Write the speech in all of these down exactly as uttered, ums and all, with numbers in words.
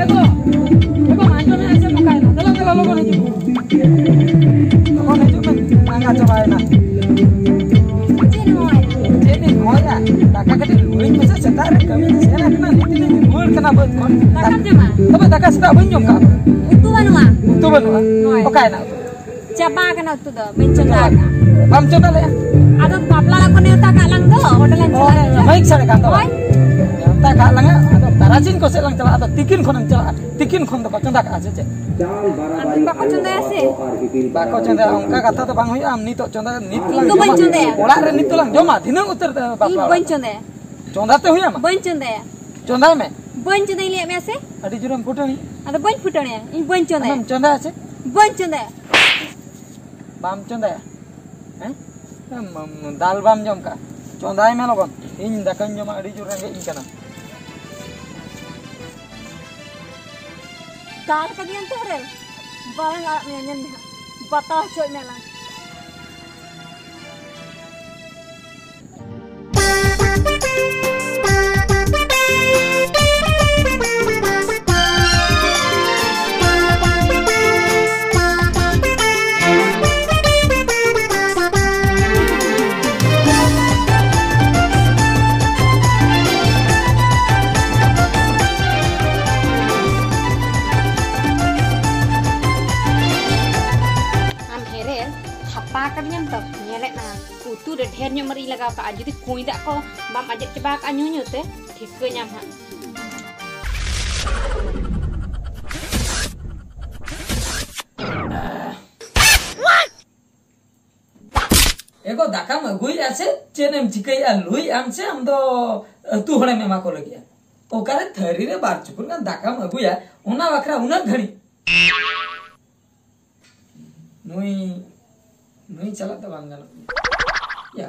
ᱮ ᱜᱚ, ᱮ ᱜᱚ, ᱟᱸᱡᱚᱢᱮᱫᱼᱟ ᱥᱮ ᱱᱚᱝᱠᱟᱭᱮᱱᱟ? ᱫᱮᱞᱟ, ᱫᱮᱞᱟ, ᱞᱚᱜᱚᱱ ᱦᱤᱡᱩᱜ ᱢᱮ᱾ ᱞᱚᱜᱚᱱ ᱦᱤᱡᱩᱜ ᱢᱮ, ᱞᱟᱸᱜᱟ ᱪᱟᱵᱟᱭᱮᱱᱟ᱾ ᱪᱮᱫ ᱮᱢ ᱦᱚᱦᱚᱭᱟ? ᱪᱮᱫ ᱤᱧ ᱦᱚᱦᱚᱭᱟ? ᱫᱟᱠᱟ ᱠᱟᱹᱴᱤᱡ ᱞᱩᱭ ᱢᱮᱥᱮ, ᱥᱮᱛᱟᱜ ᱨᱮ ᱠᱟᱹᱢᱤ ᱥᱮᱱ ᱟᱠᱟᱱᱟ, ᱱᱤᱛ ᱤᱧ ᱨᱩᱣᱟᱹᱲ ᱠᱟᱱᱟ ᱵᱟᱹᱫᱽ ᱠᱷᱚᱱ᱾ ᱫᱟᱠᱟᱢ ᱡᱚᱢᱟ? ᱛᱚᱵᱮ ᱫᱟᱠᱟ ᱥᱮᱛᱟᱜ ᱵᱟᱹᱧ ᱡᱚᱢ ᱠᱟᱜᱼᱟ᱾ ᱩᱛᱩ ᱵᱟᱹᱱᱩᱜᱼᱟ? ᱩᱛᱩ ᱵᱟᱹᱱᱩᱜᱼᱟ? ᱦᱳᱭ᱾ ᱚᱠᱟᱭᱮᱱᱟ ᱩᱛᱩ? ᱪᱟᱵᱟ ᱟᱠᱟᱱᱟ ᱩᱛᱩ ᱫᱚ, ᱵᱟᱹᱧ ᱪᱚᱸᱫᱟ ᱟᱠᱟᱫᱼᱟ᱾ ᱵᱟᱢ ᱪᱚᱸᱫᱟ ᱞᱮᱫᱼᱟ? ᱟᱫᱚ ᱵᱟᱯᱞᱟ ᱚᱲᱟᱜ ᱠᱚ ᱱᱮᱣᱛᱟ ᱠᱟᱜ ᱞᱟᱝ ᱫᱚ, ᱚᱸᱰᱮ ᱞᱟᱝ ᱚ, ᱪᱟᱞᱟᱜᱼᱟ᱾ ᱢᱟᱹᱭᱤᱠ ᱥᱟᱰᱮ ᱠᱟᱱ ᱫᱚ ᱵᱟᱝ? ᱦᱳᱭ᱾ ᱱᱮᱣᱛᱟ ᱠᱟᱜ ᱞᱟᱝᱟ, ᱟᱫᱚ ᱛᱟᱨᱟᱥᱤᱧ ᱠᱚ ᱥᱮᱫ ᱞᱟᱝ ᱪᱟᱞᱟᱜᱼᱟ, ᱟᱫᱚ ᱛᱤᱠᱤᱱ ᱠᱷᱚᱱᱮᱢ ᱪᱟᱞᱟᱜᱼᱟ, ᱛᱤᱠᱤᱱ ᱠᱷᱚᱱ ᱫᱚᱠᱚ ᱪᱚᱸᱫᱟ ᱠᱟᱜᱼᱟ ᱥᱮ ᱪᱮᱫ? ᱟᱢ ᱵᱟᱠᱚ ᱪᱚᱸᱫᱟᱭᱟ ᱥᱮ? ᱵᱟᱠᱚ ᱪᱚᱸᱫᱟᱭᱟ, ᱚᱱᱠᱟ ᱠᱟᱛᱷᱟ ᱫᱚ ᱵᱟᱝ ᱦᱩᱭᱩᱜᱼᱟ᱾ ᱟᱢ ᱱᱤᱛᱚᱜ ᱪᱚᱸᱫᱟ, ᱱᱤᱛ ᱤᱧ ᱞᱟᱝ ᱫᱚ ᱵᱟᱹᱧ ᱡᱚᱢᱟ᱾ ᱪᱚᱸᱫᱟᱭᱟ᱾ ᱚᱲᱟᱜ ᱨᱮ ᱱᱤᱛ ᱞᱟᱝ ᱡᱚᱢᱟ, ᱫᱷᱤᱱᱟᱹᱝ ᱩᱛᱟᱹᱨ ᱛᱮ ᱤᱧ ᱵᱟᱯᱞᱟ ᱵᱟᱹᱧ ᱚᱲᱟᱜ᱾ ᱪᱚᱸᱫᱟᱭᱟ᱾ ᱪᱚᱸᱫᱟ ᱛᱮ ᱦᱩᱭ ᱟᱢᱟ? ᱵᱟᱹᱧ ᱪᱚᱸᱫᱟᱭᱟ᱾ ᱪᱚᱸᱫᱟᱭ ᱢᱮ᱾ ᱵᱟᱹᱧ ᱪᱚᱸᱫᱟᱭᱟ, ᱞᱟᱹᱭᱟᱫ ᱢᱮᱭᱟ ᱥᱮ? ᱟᱹᱰᱤ ᱡᱳᱨᱮᱢ ᱯᱷᱩᱴᱟᱹᱱᱤᱡ᱾ ᱟᱫᱚ ᱵᱟᱹᱧ ᱯᱷᱩᱴᱟᱹᱱᱤᱭᱟ, ᱤᱧ ᱵᱟᱹᱧ ᱪᱚᱸᱫᱟᱭᱟ᱾ ᱟᱢᱮᱢ ᱪᱚᱸᱫᱟᱭᱟ ᱥᱮ? ᱵᱟᱹᱧ ᱪᱚᱸᱫᱟᱭᱟ᱾ ᱵᱟᱢ ᱪᱚᱸᱫᱟᱭᱟ? ᱦᱮᱸ? ᱮᱢ, ᱮᱢ, ᱫᱟᱞ ᱵᱟᱢ ᱡᱚᱢ ᱠᱟᱜᱼᱟ? ᱪᱚᱸᱫᱟᱭ ᱢᱮ ᱞᱚᱜᱚᱱ, ᱤᱧ ᱫᱟᱠᱟᱧ ᱡᱚᱢᱟ, ᱟᱹᱰᱤ ᱡᱳᱨ ᱨᱮᱸᱜᱮᱡ ᱤᱧ ᱠᱟᱱᱟ᱾ ᱫᱟᱞ ᱠᱟᱫᱤᱧᱟᱢ ᱛᱚ ᱦᱚᱨᱮ, ᱵᱟᱝ ᱟᱲᱟᱜ ᱢᱮᱭᱟ, ᱧᱮᱞ ᱢᱮ ᱦᱟᱸᱜ, ᱵᱟᱛᱟᱣ ᱦᱚᱪᱚᱭᱮᱫ ᱢᱮᱭᱟ ᱞᱟᱝ᱾ ᱟᱢ ᱦᱮᱨᱮᱞ, ᱛᱷᱟᱯᱟ ᱠᱟᱫᱤᱧᱟᱢ ᱛᱚ, ᱧᱮᱞᱮᱫ ᱢᱮ᱾ ᱩᱛᱩ ᱨᱮ ᱰᱷᱮᱨ ᱧᱚᱜ ᱢᱟᱹᱨᱤᱪ ᱞᱟᱜᱟᱣ ᱠᱟᱜᱼᱟ, ᱡᱩᱫᱤ ᱠᱩᱸᱭ ᱫᱟᱜ ᱠᱚ ᱵᱟᱢ ᱟᱸᱡᱮᱫ ᱪᱟᱵᱟ ᱠᱟᱜᱼᱟ ᱧᱩ ᱧᱩ ᱛᱮ, ᱴᱷᱤᱠᱟᱹ ᱧᱟᱢ ᱦᱟᱸᱜ᱾ ᱮᱜᱳ, ᱫᱟᱠᱟᱢ ᱟᱹᱜᱩᱭᱮᱫᱼᱟ ᱥᱮ ᱪᱮᱫ ᱮᱢ ᱪᱤᱠᱟᱹᱭᱮᱫᱼᱟ? ᱞᱩᱭ ᱟᱢ ᱥᱮ ᱟᱢ ᱫᱚ ᱟᱹᱛᱩ ᱦᱚᱲᱮᱢ ᱮᱢᱟ ᱠᱚ ᱞᱟᱹᱜᱤᱫᱼᱟ? ᱚᱠᱟᱨᱮ ᱛᱷᱟᱹᱨᱤ ᱨᱮ ᱵᱟᱨ ᱪᱩᱯᱩᱫ ᱜᱟᱱ ᱫᱟᱠᱟᱢ ᱟᱹᱜᱩᱭᱟ, ᱚᱱᱟ ᱵᱟᱠᱷᱨᱟ ᱩᱱᱟᱹᱜ ᱜᱷᱟᱹᱲᱤᱡ? ᱱᱩᱭ, ᱱᱩᱭ ᱪᱟᱞᱟᱜ ᱫᱚ ᱵᱟᱝ ᱜᱟᱱᱚᱜ ᱜᱮᱭᱟ᱾ ᱭᱟ,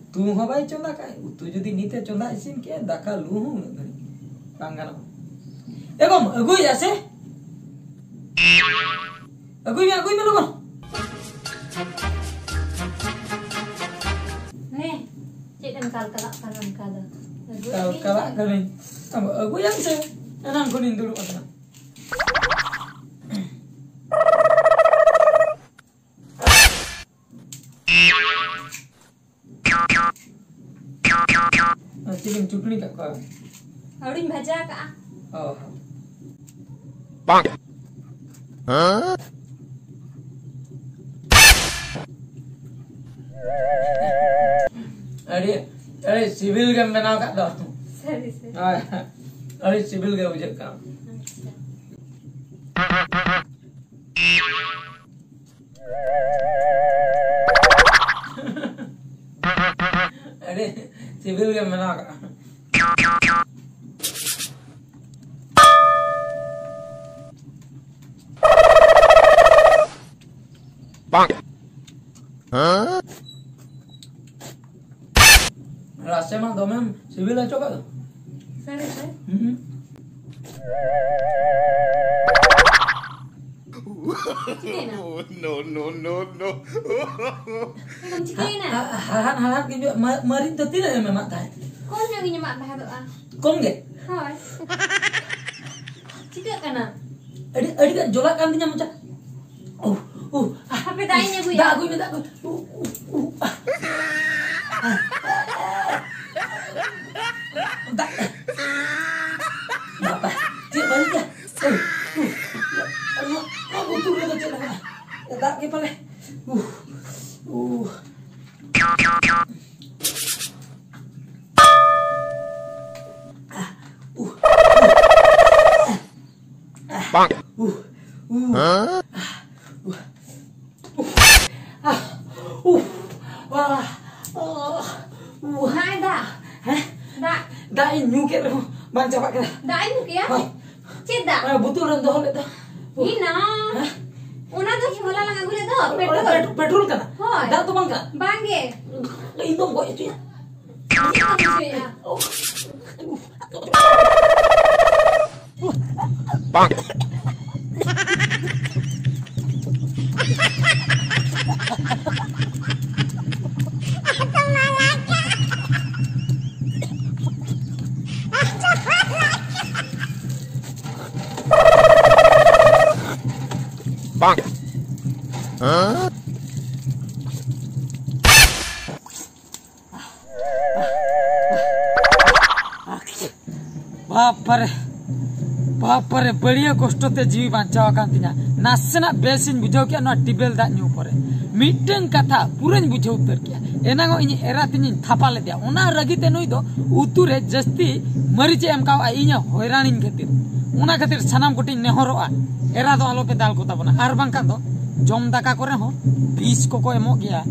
ᱩᱛᱩ ᱦᱚᱸ ᱵᱟᱭ ᱪᱚᱸᱫᱟ ᱠᱟᱜᱼᱟᱭ᱾ ᱩᱛᱩ ᱡᱩᱫᱤ ᱱᱤᱛ ᱮ ᱪᱚᱸᱫᱟ ᱤᱥᱤᱱ ᱠᱮᱜᱼᱟ, ᱫᱟᱠᱟ ᱞᱩ ᱦᱚᱸ ᱩᱱᱟᱹᱜ ᱜᱷᱟᱹᱲᱤᱡ ᱵᱟᱝ ᱜᱟᱱᱚᱜᱼᱟ᱾ ᱮ ᱜᱚᱢ, ᱟᱹᱜᱩᱭᱮᱜᱼᱟ ᱥᱮ? ᱟᱹᱜᱩᱭ ᱢᱮ, ᱟᱹᱜᱩᱭ ᱢᱮ ᱞᱚᱜᱚᱱ᱾ ᱱᱮ, ᱪᱮᱫ ᱮᱢ ᱠᱟᱞᱠᱟᱞᱟᱜ ᱠᱟᱱᱟ ᱚᱱᱠᱟ ᱫᱚ? ᱟᱹᱜᱩᱭ ᱢᱮ᱾ ᱠᱟᱞᱠᱟᱞᱟᱜ ᱠᱟᱹᱱᱟᱹᱧ᱾ ᱟᱹᱜᱩᱭᱟᱢ ᱥᱮ? ᱮᱱᱟᱝ ᱠᱷᱚᱱᱤᱧ ᱫᱩᱲᱩᱵ ᱟᱠᱟᱱᱟ᱾ ᱟᱨ ᱪᱮᱫ ᱮᱢ ᱪᱩᱴᱲᱤ ᱠᱟᱜ ᱠᱚᱣᱟ? ᱦᱩᱲᱩᱧ ᱵᱷᱟᱡᱟ ᱠᱟᱜᱼᱟ᱾ ᱚ᱾ ᱵᱟᱝ᱾ ᱟᱹᱰᱤ, ᱟᱹᱰᱤ ᱥᱤᱵᱤᱞ ᱜᱮᱢ ᱵᱮᱱᱟᱣ ᱠᱟᱜ ᱫᱚ᱾ ᱥᱟᱹᱨᱤ ᱥᱮ? ᱦᱳᱭ, ᱟᱹᱰᱤ ᱥᱤᱵᱤᱞ ᱜᱮ ᱵᱩᱡᱷᱟᱹᱜ ᱠᱟᱱᱟ᱾ ᱟᱪᱪᱷᱟ᱾ ᱟᱹᱰᱤ ᱥᱤᱵᱤᱞ ᱜᱮ ᱢᱮᱱᱟᱜ ᱟᱠᱟᱫᱟ᱾ ᱵᱟᱝ᱾ ᱨᱟᱥᱮ ᱢᱟ ᱫᱚᱢᱮᱢ ᱥᱤᱵᱤᱞ ᱦᱚᱪᱚ ᱠᱟᱜ ᱫᱚ᱾ ᱥᱟᱹᱨᱤ ᱥᱮ? ᱦᱩᱸ᱾ ᱪᱤᱠᱟᱹᱭᱮᱱᱟ? No, no, no, no. ᱪᱮᱫ ᱮᱢ ᱪᱤᱠᱟᱹᱭᱮᱱᱟ? ᱦᱟ-, ᱦᱟ-, ᱦᱟᱲᱦᱟᱫ, ᱦᱟᱲᱦᱟᱫ ᱜᱮ ᱵᱩᱡᱷᱟᱹᱜ᱾ ᱢᱟ-, ᱢᱟᱹᱨᱤᱪ ᱫᱚ ᱛᱤᱱᱟᱹᱜ ᱮᱢ ᱮᱢᱟᱜ ᱛᱟᱦᱮᱸᱫ? ᱠᱚᱢ ᱧᱚᱜ ᱜᱤᱧ ᱮᱢᱟᱜ ᱛᱟᱦᱮᱸᱫᱚᱜᱼᱟ᱾ ᱠᱚᱢ ᱜᱮ? ᱦᱳᱭ᱾ ᱪᱤᱠᱟᱹᱜ ᱠᱟᱱᱟ? ᱟᱹᱰᱤ, ᱟᱹᱰᱤ ᱜᱟᱱ ᱡᱚᱞᱟᱜ ᱠᱟᱱ ᱛᱤᱧᱟ ᱢᱚᱪᱟ᱾ ᱩᱦ, ᱩᱦ, ᱟᱦ, ᱦᱟᱯᱮ ᱫᱟᱜ ᱤᱧ ᱟᱹᱜᱩᱭᱟ᱾ ᱫᱟᱜ ᱟᱹᱜᱩᱭ ᱢᱮ, ᱫᱟᱜ ᱟᱹᱜᱩᱭ ᱢᱮ᱾ ᱩᱦ, ᱩᱦ, ᱩᱦ, ᱟᱦ᱾ ᱫᱟᱜ᱾ ᱵᱟᱵᱟ, ᱪᱮᱫ ᱵᱟᱹᱲᱤᱡ ᱠᱟᱱᱟ? ᱩᱦ, ᱩᱦ᱾ ᱱᱚᱣᱟ, ᱱᱚᱣᱟ ᱵᱚᱛᱚᱞ ᱨᱮᱫᱚ ᱪᱮᱫ ᱢᱮᱱᱟᱜᱼᱟ? ᱫᱟᱜ ᱜᱮ ᱯᱟᱞᱮ᱾ ᱩᱦ, ᱩᱦ᱾ ᱟᱦ, ᱩᱦ᱾ ᱵᱟᱝ᱾ ᱩᱦ, ᱩᱦ᱾ ᱦᱮᱸ? ᱩᱦ, ᱩᱦ᱾ ᱟᱦ, ᱩᱦ, ᱩᱦ᱾ ᱫᱟᱜ ᱮ ᱫᱟᱜ᱾ ᱦᱮᱸ? ᱫᱟᱜ᱾ ᱫᱟᱜ ᱤᱧ ᱧᱩ ᱠᱮᱫ ᱨᱮᱦᱚᱸ ᱵᱟᱝ ᱪᱟᱵᱟᱜ ᱠᱟᱱᱟ᱾ ᱫᱟᱜ ᱤᱧ ᱧᱩ ᱠᱮᱭᱟ? ᱦᱳᱭ᱾ ᱪᱮᱫ ᱫᱟᱜ? ᱚᱱᱟ ᱵᱚᱛᱚᱞ ᱨᱮᱢ ᱫᱚᱦᱚ ᱞᱮᱫ ᱫᱚ᱾ ᱤ ᱱᱟ᱾ ᱦᱮᱸ? ᱚᱱᱟ ᱫᱚ ᱦᱚᱞᱟ ᱞᱟᱝ ᱟᱹᱜᱩ ᱞᱮᱫ ᱫᱚ, ᱚᱱᱟ ᱯᱮᱴᱨᱳᱞ᱾ ᱯᱮᱴ-, ᱯᱮᱴᱨᱳᱞ ᱠᱟᱱᱟ? ᱦᱳᱭ᱾ ᱫᱟᱜ ᱫᱚ ᱵᱟᱝ ᱠᱟᱱᱟ? ᱵᱟᱝ ᱜᱮ᱾ ᱤᱧ ᱫᱚᱢ ᱜᱚᱡ ᱦᱚᱪᱚᱭᱟ᱾ ᱪᱮᱫ ᱮᱢ ᱦᱚᱪᱚᱭᱟ? ᱵᱟᱝ᱾ ᱵᱟᱯᱨᱮ, ᱵᱟᱯᱨᱮ, ᱵᱟᱹᱲᱤᱭᱟᱹ ᱠᱚᱥᱴᱚ ᱛᱮ ᱡᱤᱣᱤ ᱵᱟᱧᱪᱟᱣ ᱟᱠᱟᱱ ᱛᱤᱧᱟ᱾ ᱱᱟᱥᱮᱱᱟᱜ ᱵᱮᱥᱤᱧ ᱵᱩᱡᱷᱟᱹᱣ ᱠᱮᱜᱼᱟ ᱱᱚᱣᱟ ᱴᱤᱵᱮᱞ ᱫᱟᱜ ᱧᱩ ᱯᱚᱨᱮ᱾ ᱢᱤᱫᱴᱟᱝ ᱠᱟᱛᱷᱟ ᱯᱩᱨᱟᱹᱧ ᱵᱩᱡᱷᱟᱹᱣ ᱩᱛᱟᱹᱨ ᱠᱮᱜᱼᱟ᱾ ᱮᱱᱟᱝᱚᱜ ᱤᱧ ᱮᱨᱟ ᱛᱤᱧᱤᱧ ᱛᱷᱟᱯᱟ ᱞᱮᱫᱮᱭᱟ, ᱚᱱᱟ ᱨᱟᱹᱜᱤ ᱛᱮ ᱱᱩᱭ ᱫᱚ ᱩᱛᱩ ᱨᱮ ᱡᱟᱹᱥᱛᱤ ᱢᱟᱹᱨᱤᱪ ᱮ ᱮᱢ ᱠᱟᱣᱟ ᱤᱧᱮ ᱦᱚᱭᱨᱟᱱᱤᱧ ᱠᱷᱟᱹᱛᱤᱨ᱾ ᱚᱱᱟ ᱠᱷᱟᱹᱛᱤᱨ ᱥᱟᱱᱟᱢ ᱠᱚᱴᱷᱮᱱ ᱱᱮᱦᱚᱨᱚᱜᱼᱟ, ᱮᱨᱟ ᱫᱚ ᱟᱞᱚᱯᱮ ᱫᱟᱞ ᱠᱚ ᱛᱟᱵᱚᱱᱟ, ᱟᱨ ᱵᱟᱝᱠᱷᱟᱱ ᱫᱚ ᱡᱚᱢ ᱫᱟᱠᱟ ᱠᱚᱨᱮ ᱦᱚᱸ ᱵᱤᱥ ᱠᱚᱠᱚ ᱮᱢᱚᱜ ᱜᱮᱭᱟ᱾